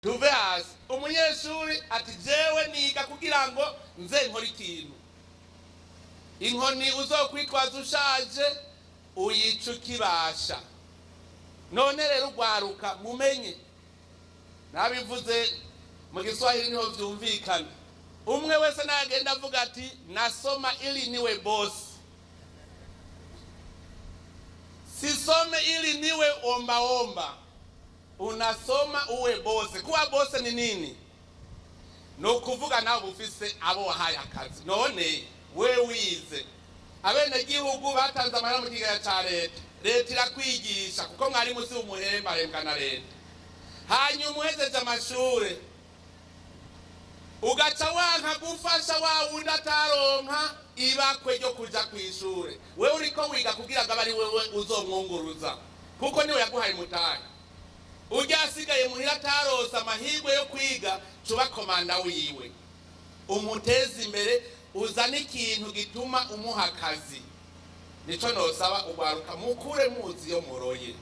Tuve hasi. Umunyeshuri ati jewe niga kugira ngo nze nkore ikintu. Inkoni uzokwitwaza ushaje uyica ukibasha. None rero ugwaruka mumenye, nabivuze mu Giswahili niho vyumvikana. Umwe wese nagenda avuga ati nasoma ili niwe boss, sisome ili niwe omba omba. Unasoma uwe boss. Kuba boss ni nini? Ni ukuvuga nawe ufise abo wahaye akazi. None we wize, abenegihugu batanze amahera mu kigega ca leta, leta irakwigisha kuko mwarimu si umuhemba, ahembwa na leta. Hanyuma uhejeje amashure ugaca wanka gufasha wa wundi ataronka ibakwe ryo kuja kw'ishure. Wewe uriko wiga kugira ngo abe ari wewe uzomwunguruza, kuko niwe yaguhaye umutahe. Urya asigaye muhira atarose amahirwe yo kwiga, cuba komanda wiwe, umuteze imbere, uzane ikintu gituma umuha akazi. Nico nosaba ugwaruka, mukure muzi yo muroye.